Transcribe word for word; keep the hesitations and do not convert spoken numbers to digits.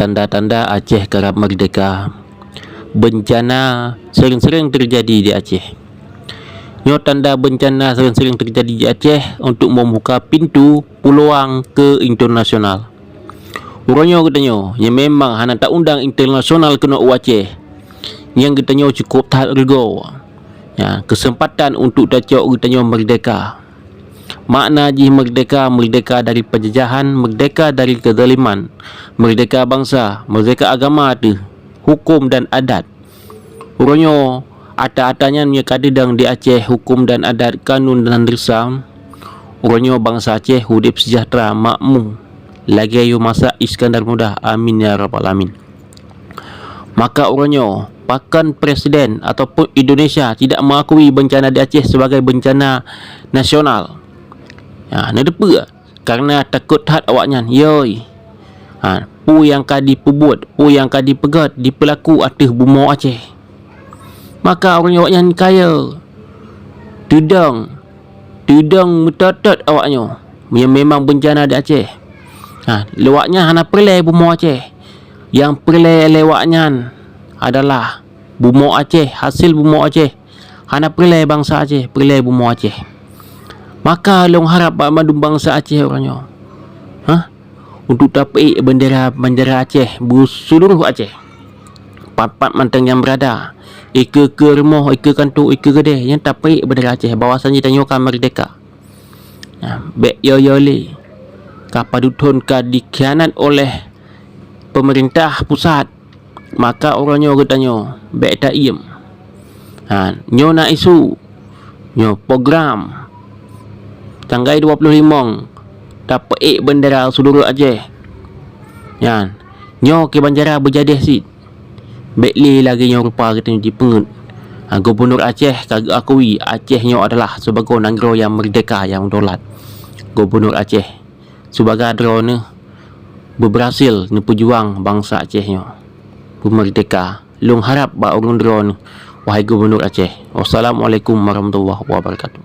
tanda-tanda Aceh karab merdeka. Bencana sering-sering terjadi di Aceh. Nyoe tanda bencana sering-sering terjadi di Aceh untuk membuka pintu peluang ke internasional. Uroe nyoe geutanyoe nyang memang hana ta-undang internasional keunoe u Aceh, nyang geutanyoe cukup that rugoe. Ya, kesempatan untuk tacok geutanyoe merdeka. Makna jih merdeka, merdeka dari penjajahan, merdeka dari kezaliman, merdeka bangsa, merdeka agama teuh, hukum dan adat. Uroe nyoe, ata-ata nyan nyang ka deudang di Aceh, hukum dan adat, kanun dan desam. Uroe nyoe bangsa Aceh udeb sejahtera, makmu, lagée yue masa Iskandar Muda. Amin ya rabbal alamin. Maka uroe nyoe, pakon presiden ataupun Indonesia tidak mengakui bencana di Aceh sebagai bencana nasional? Ha, neuteupeue? Karena takot that awaknyan, yoi. Ha, peue nyang ka jipeubuet, peue nyang ka jipeugét, jipeulaku ateueh bumoe Aceh. Maka ureuëng awaknyan kayée teudong, teudong meutot-tot awaknyoe. Nyang memang bencana di Aceh. Ha, lé awaknyan hana peureulée bumoe Aceh. Nyang peureulée lé awaknyan adalah bumoe Aceh, hasil bumoe Aceh. Hana peureulée bansa Aceh, peureulée bumoe Aceh. Maka lôn harab bak mandum bansa Aceh uroe nyoe, ha, untuk tapeuék bendera-bendera Aceh beuseuluruh Aceh. Pat-pat mantong nyang beurada, ikeue-keue rumoh, ikeue kantô, ikeue keudée, nyan tapeuék bendera Aceh, bahwasanya tanyoe ka merdeka. Nah, bék yo-yo lé, ka padub thon ka dikhianat oleh pemerintah pusat. Maka uroe nyoe geutanyoe bék taiem. Ha, nyoe na isu, nyoe program tanggai dua ploh limong tapeuék bendera seuluruh Aceh. Nyan, nyoe keu banjara beujadeh cit. Bék lé lagée nyoe rupa geutanyoe jipeungeuet. Ha, Gubunur Aceh ka geuakui Aceh nyoe adalah sibagoe nanggroe nyang merdeka, nyang meudolat. Gubunur Aceh sibagoe droeneuh beubeurhasil neupeujuang bansa Aceh nyoe beumerdeka. Lôn harab bak ureuëng droeneuh, wahai Gubunur Aceh. Wassalamualaikum warahmatullahi wabarakatuh.